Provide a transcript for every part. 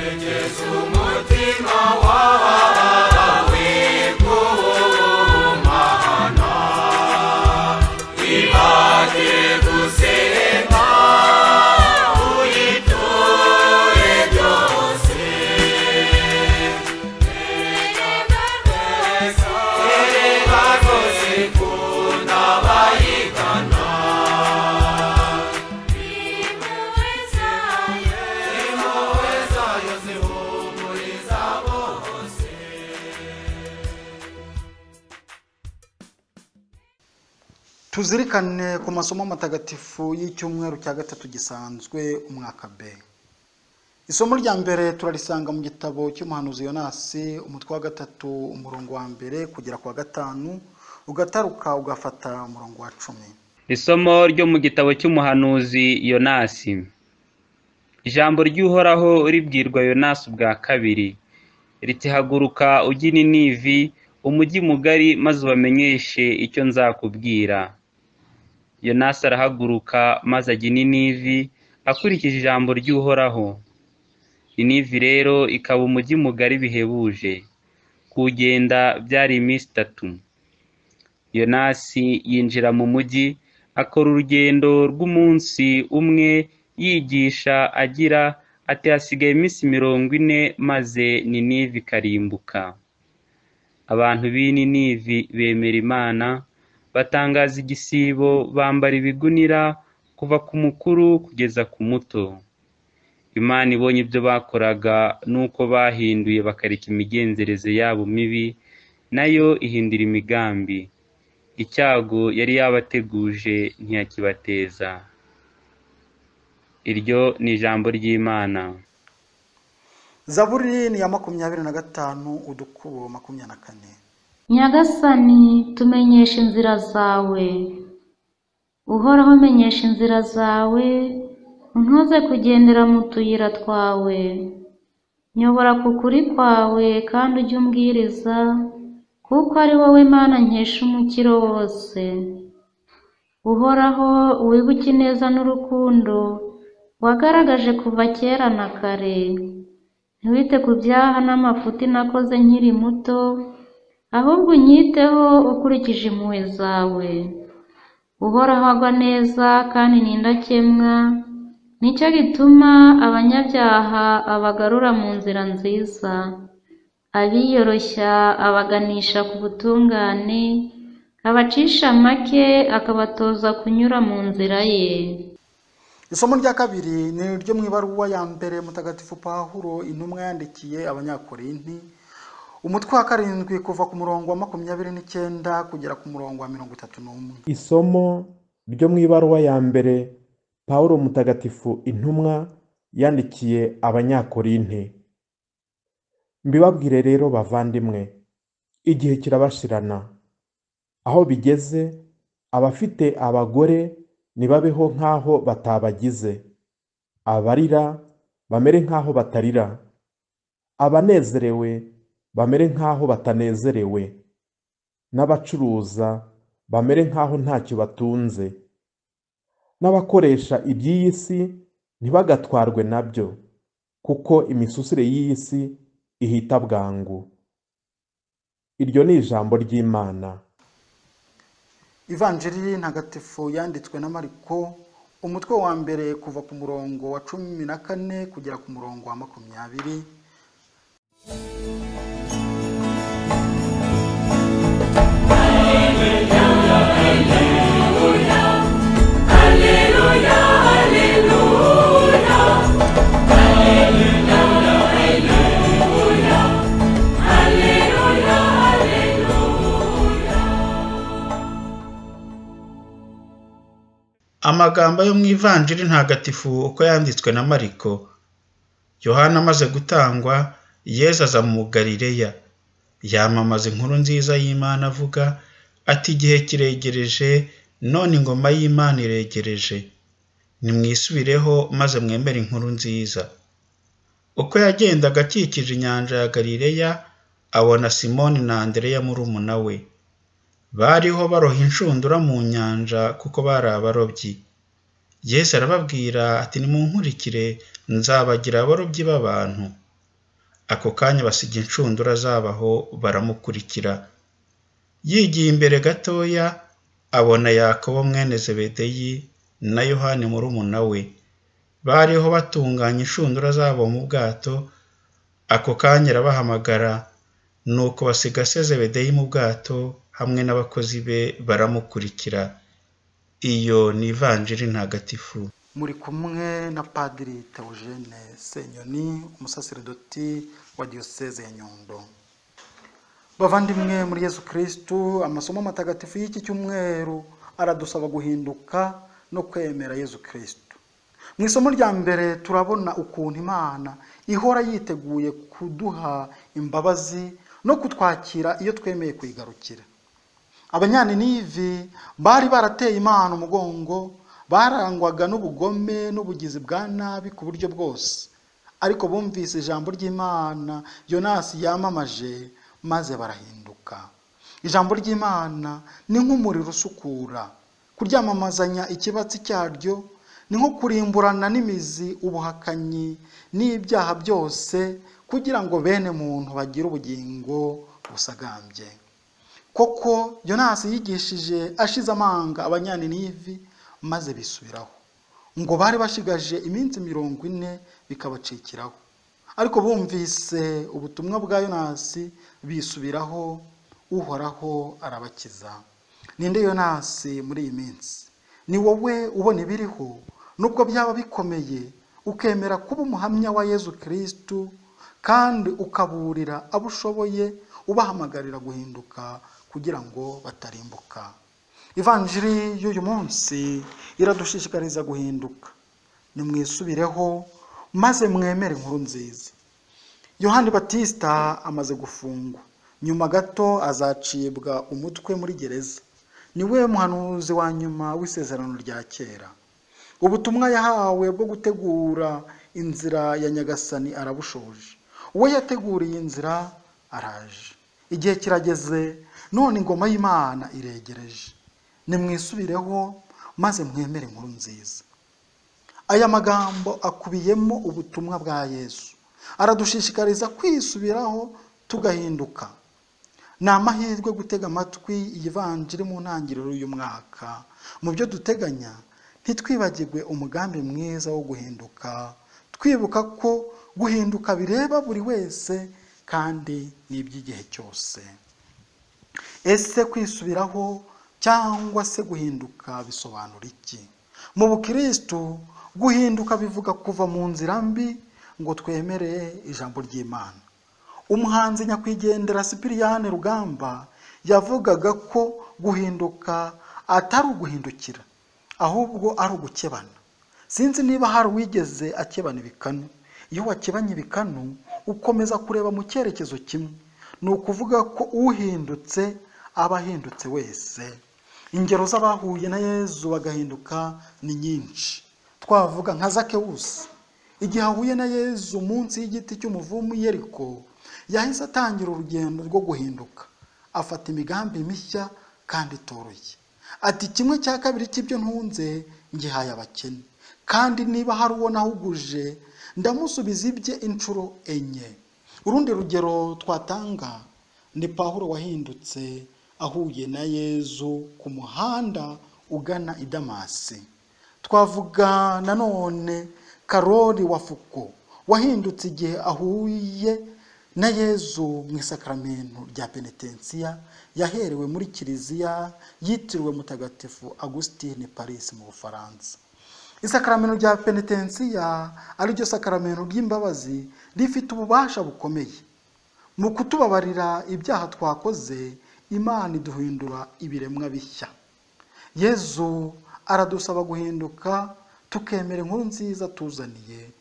Erekeza umutima wawe ku Mana, ibage gusenga uyiture byose. Erega rwose ikunda abayigana, impuhwe zayo zihumuriza bose. Tuzirikane ku masomo matagatifu y'icyumweru cya gatatu gisanzwe umwaka B. Isomo rya mbere turarisanga mu gitabo cy'umuhanuzi Yonasi, umutwe wa 3 umurongo wa 1 kugera ku wa 5, ugataruka ugafata umurongo wa 10. Isomo ryo mu gitabo cy'umuhanuzi Yonasi. Ijambo ry'Uhoraho ribwirwa Yonasi ubwa kabiri riti: haguruka ujye i Ninivi, umujyi mugari, maze ubamenyeshe icyo nzakubwira. Yonasi arahaguruka maze ajya i Ninivi akurikije ijambo ry'Uhoraho. Ninivi rero ikaba umujyi mugari bihebuje, kuwugenda byari iminsi 3. Yonasi yinjira mu mujyi, akora urugendo rw'umunsi umwe yigisha agira ati: hasigaye iminsi 40 maze Ninivi ikarimbuka. Abantu b'i Ninivi bemera Imana, batangaza igisibo, bambara ibigunira kuva ku mukuru kugeza ku muto. Imana ibonye ibyo bakoraga n'uko bahinduye bakareka imigenzereze yabo mibi, nayo ihindura imigambi. Icyago yari yabateguje ntiyakibateza. Iryo ni ijambo ry'Imana. Zaburi ni ya 25 udukubo 24. Nyagasani, tumenyeshe inzira zawe. Uhoraho, menyesha inzira zawe, untoze kugendera mu tuyira twawe. Nyobora ku kuri kwawe kandi ujye umbwiriza, kuko ari wowe Mana nkesha umukiro wose. Uhoraho, wibuke ineza n'urukundo wagaragaje kuva kera na kare. Ntiwite ku byaha n'amafuti nakoze nkiri muto, ahubwo unyiteho ukurikije impuhwe zawe. Uhoraho agwa neza kandi ni indakemwa, nicyo gituma abanyabyaha abagarura mu nzira nziza. Abiyoroshya abaganisha ku butungane, abacisha make akabatoza kunyura mu nzira ye. Isomo rya kabiri ni ryo mu ibaruwa ya mbere Mutagatifu Pawulo intumwa yandikiye Abanyakorinti, umutwe wa 7 kuva ku murongo wa 29 kugera ku murongo wa 31. Isomo ryo mu ibaruwa ya mbere Pawulo Mutagatifu intumwa yandikiye Abanyakorinti. Mbibabwire rero bavandimwe, igihe kirabashirana. Aho bigeze, abafite abagore nibabeho nk'aho batabagize, abarira bamere nk'aho batarira, abanezerewe bamere nk'aho batanezerewe, n'abacuruza bamere nk'aho ntacyo batunze, n'abakoresha iby'iyi si ntibagatwarwe nabyo, kuko imisusire y'iyi si ihita bwangu. Iryo ni ijambo ry'Imana. Ivanjiri ntagatifu yanditswe na Mariko, umutwe wa 1 kuva ku murongo wa 14 kugera ku murongo wa 20. Alleluia, alleluia, alleluia, alleluia, alleluia. Amagambo yo mu Ivanjiri ntagatifu uko yanditswe na Mariko. Yohana amaze gutangwa, Yezu aza mu Galileya, yamamaza inkuru nziza y'Imana avuga ati: igihe kiregereje, none ingoma y'Imana iregereje. Nimwisubireho maze mwemere inkuru nziza. Uko yagendaga akikije inyanja ya Galileya, abona Simoni na Andereya murumuna we. Bariho baroha inshundura mu nyanja kuko bari abarobyi. Yesu arababwira ati: nimunkurikire, nzabagira abarobyi b'abantu. Ako kanya basiga inshundura zabo baramukurikira. Yigiye imbere gatoya, abona Yakobo mwene Zebedeyi na Yohani murumuna we. Bariho batunganya inshundura zabo mu bwato, ako kanya arabahamagara, nuko basiga se Zebedeyi mu bwato hamwe n'abakozi be baramukurikira. Iyo ni Ivanjiri ntagatifu. Muri kumwe na Padiri Theogene Senyoni, umusaseredoti wa Diyoseze ya Nyundo. Bavandimwe muri Yezu Kristu, amasomo matagatifu y'iki cyumweru aradusaba guhinduka no kwemera Yezu Kristu. Mu isomo rya mbere turabona ukuntu Imana ihora yiteguye kuduha imbabazi no kutwakira iyo twemeye kuyigarukira. Abanyaninivi bari barateye Imana umugongo, barangwaga n'ubugome n'ubugizi bwa nabi ku buryo bwose. Ariko bumvise ijambo ry'Imana Yonasi yamamaje, maze barahinduka. Ijambo ry'Imana ni nk'umuriro usukura. Kuryamamazanya ikibatsi cyaryo ni nko kurimburana n'imizi ubuhakanyi n'ibyaha byose, kugira ngo bene muntu bagire ubugingo busagambye. Koko Yonasi yigishije ashize amanga abanyaninivi, maze bisubiraho. Ngo bari bashigaje iminsi 40 bikabacikiraho. Ariko bumvise ubutumwa bwa Yonasi bisubiraho, Uhoraho arabakiza. Ninde Yonasi muri iyi minsi? Ni wowe ubona ibiriho, nubwo byaba bikomeye, ukemera kuba umuhamya wa Yezu Kristu, kandi ukaburira abo ushoboye, ubahamagarira guhinduka kugira ngo batarimbuka. Ivanjiri y'uyu munsi iradushishikariza guhinduka. Nimwisubireho maze mwemere inkuru nziza. Yohani Batista amaze gufungwa, nyuma gato azacibwa umutwe muri gereza. Ni we muhanuzi wa nyuma w'isezerano rya kera. Ubutumwa yahawe bwo gutegura inzira ya Nyagasani arabushoje. Uwo yateguriye inzira araje. Igihe kirageze, none ingoma y'Imana iregereje. Nimwisubireho maze mwemere inkuru nziza. Aya magambo akubiyemo ubutumwa bwa Yesu. Aradushishikariza kwisubiraho tugahinduka. Ni amahirwe gutega amatwi iyi vanjiri mu ntangiriro y'uyu mwaka. Mu byo duteganya, ntitwibagirwe umugambi mwiza wo guhinduka, twibuka ko guhinduka bireba buri wese kandi ni iby'igihe cyose. Ese kwisubiraho cyangwa se guhinduka bisobanura iki? Mu bukristu, guhinduka bivuga kuva mu nzira mbi ngo twemere ijambo ry'Imana. Umuhanzi nyakwigendera Sipiriyani Rugamba yavugaga ko guhinduka atari uguhindukira, ahubwo ari ugukebana. Sinzi niba hari uwigeze akebana ibikanu. Iyo wakebanye ibikanu ukomeza kureba mu cyerekezo kimwe. Ni ukuvuga ko uhindutse aba ahindutse wese. Ingero z'abahuye na Yezu bagahinduka ni nyinshi. Twavuga nka Zakewusi. Igihe ahuye na Yezu munsi y'igiti cy'umuvumu i Yeriko, yahise atangira urugendo rwo guhinduka, afata imigambi mishya kandi itoroshye. Ati kimwe cya kabiri cy'ibyo ntunze ngihaye abakene, kandi niba hari uwo nahuguje ndamusubiza ibye inshuro 4. Urundi rugero twatanga ni Pawulo wahindutse ahuye na Yezu ku muhanda ugana i Damasi. Twavuga nanone Karoli wa Fuko wahindutse igihe ahuye na Yezu mu isakaramentu rya penetensiya yaherewe muri Kiliziya yitiriwe Mutagatifu Augustine Paris mu Bufaransa. Isakaramentu rya penetensiya ariryo sakaramentu ry'imbabazi rifite ububasha bukomeye mu kutubabarira ibyaha twakoze. Imana iduhindura ibiremwa bishya. Yezu aradusaba guhinduka tukemera inkuru nziza tuzaniye.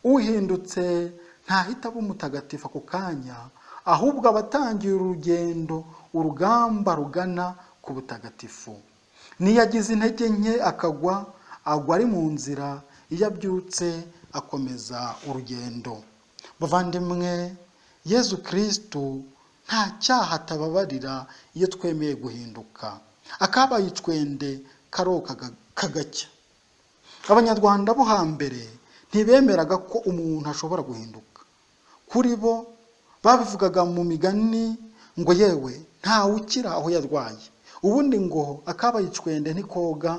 Uhindutse ntahita aba umutagatifu ako kanya, ahubwo aba atangiye urugendo, urugamba rugana ku butagatifu. Niyo agize intege nke akagwa, agwa ari mu nzira, iyo abyutse akomeza urugendo. Bavandimwe, Yezu Kristu nta cyaha atababarira iyo twemeye guhinduka. Akabaye icwende karoka kagacya. Abanyarwanda bo hambere ntibemeraga ko umuntu ashobora guhinduka. Kuri bo Babivugaga mu migani ngo yewe ntawe ukira aho yarwaye. Ubundi ngo akabaye icwende ntikoga,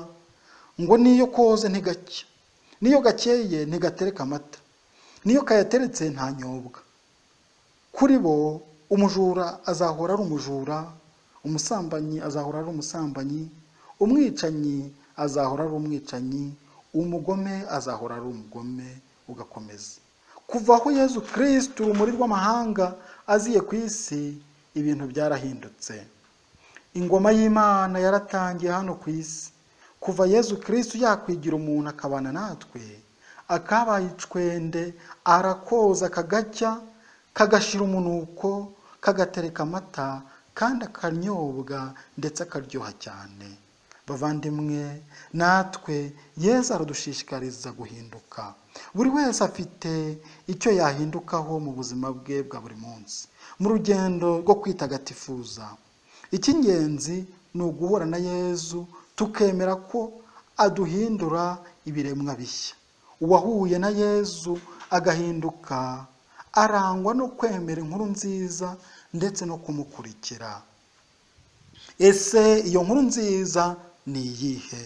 ngo niyo koze ntigacya, niyo gakeye ntigatereka amata, niyo kayateretse ntanyobwa. Kuri bo umujura azahora ari umujura, umusambanyi azahora ari umusambanyi, umwicanyi azahora ari umwicanyi, umugome azahora ari umugome, ugakomeza. Kuva aho Yezu Kristu urumuri rw'amahanga aziye ku isi, ibintu byarahindutse. Ingoma y'Imana yaratangiye hano ku isi. Kuva Yezu Kristu yakwigira umuntu akabana natwe, akabaye icwende arakoza kagacya, kagashira umunuko, kagatereka amata, kandi akanyobwa ndetse akaryoha cyane. Bavandimwe, natwe Yezu aradushishikariza guhinduka. Buri wese afite icyo yahindukaho mu buzima bwe bwa buri munsi, mu rugendo rwo kwitagatifuza. Icy'ingenzi ni uguhura na Yezu tukemera ko aduhindura ibiremwa bishya. Uwahuye na Yezu agahinduka arangwa no kwemera inkuru nziza ndetse no kumukurikira. Ese iyo nkuru nziza ni iyihe?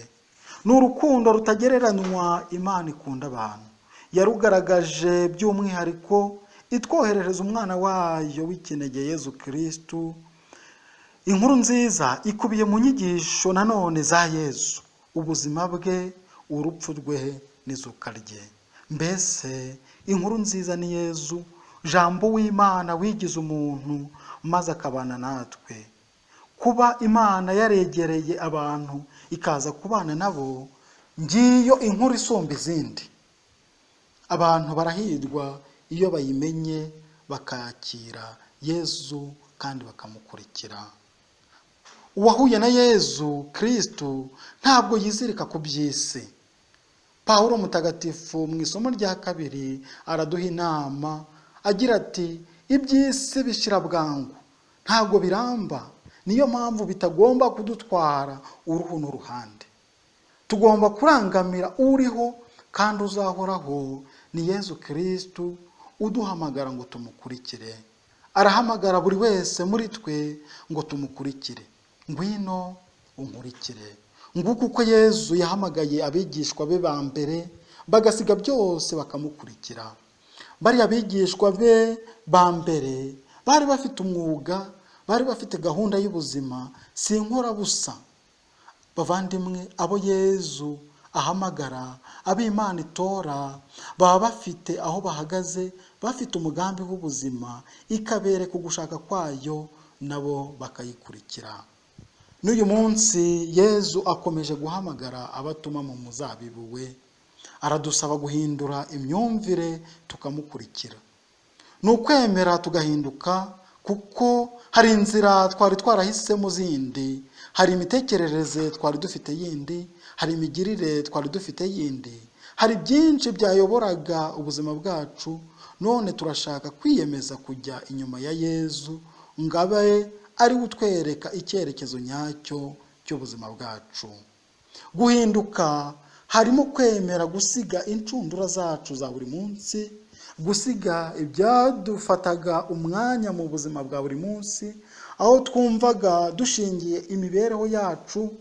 Ni urukundo rutagereranywa Imana ikunda abantu. Yarugaragaje by'umwihariko itwoherereza umwana wayo w'ikinege Yezu Kristu. Inkuru nziza ikubiye mu nyigisho nanone za Yezu, ubuzima bwe, urupfu rwe n'izuka rye. Mbese inkuru nziza ni Yezu, Jambo w'Imana wigize umuntu maze akabana natwe. Kuba Imana yaregereye abantu ikaza kubana nabo, ngiyo inkuru isumba izindi. Abantu barahirwa iyo bayimenye bakakira Yezu kandi bakamukurikira. Uwahuye na Yezu Kristu ntabwo yizirika ku by'isi. Pawulo mutagatifu mu isomo rya kabiri araduha inama agira ati iby'isi bishira bwangu, ntabwo biramba, niyo mpamvu bitagomba kudutwara uruhu n'uruhande. Tugomba kurangamira uriho kandi uzahoraho, ni Yezu Kristu uduhamagara ngo tumukurikire. Arahamagara buri wese muri twe ngo tumukurikire. Ngwino unkurikire. Nguko uko Yezu yahamagaye abigishwa be ba mbere, bagasiga byose bakamukurikira. Bariya bigishwa be ba mbere bari bafite umwuga, bari bafite gahunda y'ubuzima, si inkorabusa. Bavandimwe, abo Yezu ahamagara, abo Imana itora, baba bafite aho bahagaze, bafite umugambi w'ubuzima, ikabereka ugushaka kwayo, nabo bakayikurikira. N'uyu munsi Yezu akomeje guhamagara abatuma mu muzabibu we, aradusaba guhindura imyumvire tukamukurikira. Ni ukwemera tugahinduka, kuko hari inzira twari twarahisemo zindi, hari imitekerereze twari dufite yindi, hari imigirire twari dufite yindi, hari byinshi byayoboraga ubuzima bwacu. None turashaka kwiyemeza kujya inyuma ya Yezu ngo abe ari we utwereka icyerekezo nyacyo cy'ubuzima bwacu. Guhinduka harimo kwemera gusiga inshundura zacu za buri munsi, gusiga ibyadufataga umwanya mu buzima bwa buri munsi, aho twumvaga dushingiye imibereho yacu,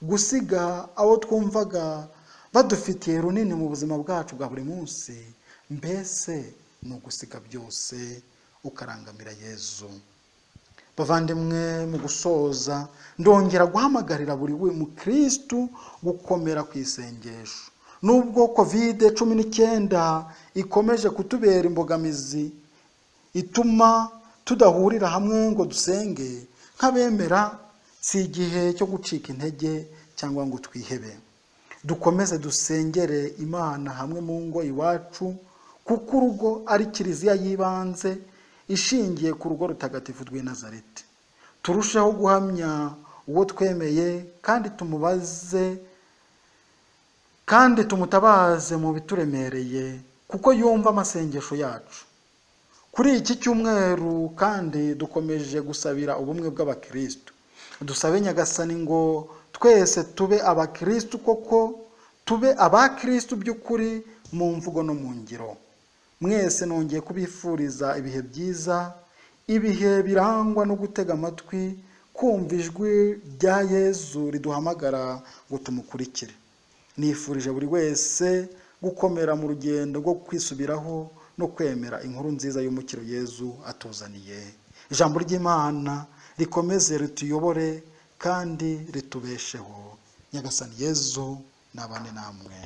gusiga abo twumvaga badufitiye runini mu buzima bwacu bwa buri munsi. Mbese ni ugusiga byose ukarangamira Yezu. Bavandimwe, mu gusoza ndongera guhamagarira buri we mukristu gukomera ku isengesho. Nubwo COVID-19 ikomeje kutubera imbogamizi ituma tudahurira hamwe ngo dusenge nk'abemera, si igihe cyo gucika intege cyangwa ngo twihebe. Dukomeze dusengere Imana hamwe mu ngo iwacu, kuko urugo ari kiliziya y'ibanze ishingiye ku rugo rutagatifu rw'i Nazareti. Turusheho guhamya uwo twemeye kandi tumubaze kandi tumutabaze mu bituremereye, kuko yumva amasengesho yacu. Kuri iki cyumweru kandi dukomeje gusabira ubumwe bw'abakristu. Dusabe Nyagasani ngo twese tube abakristu koko, tube abakristu by'ukuri mu mvugo no mu ngiro. Mwese nongeye kubifuriza ibihe byiza, Ibihe birangwa no gutega amatwi, kumva ijwi rya Yezu riduhamagara ngo tumukurikire. Nifurije buri wese gukomera mu rugendo rwo kwisubiraho no kwemera inkuru nziza y'umukiro Yezu atuzaniye. Ijambo ry'Imana rikomeze rituyobore kandi ritubesheho. Nyagasani Yezu nabane namwe.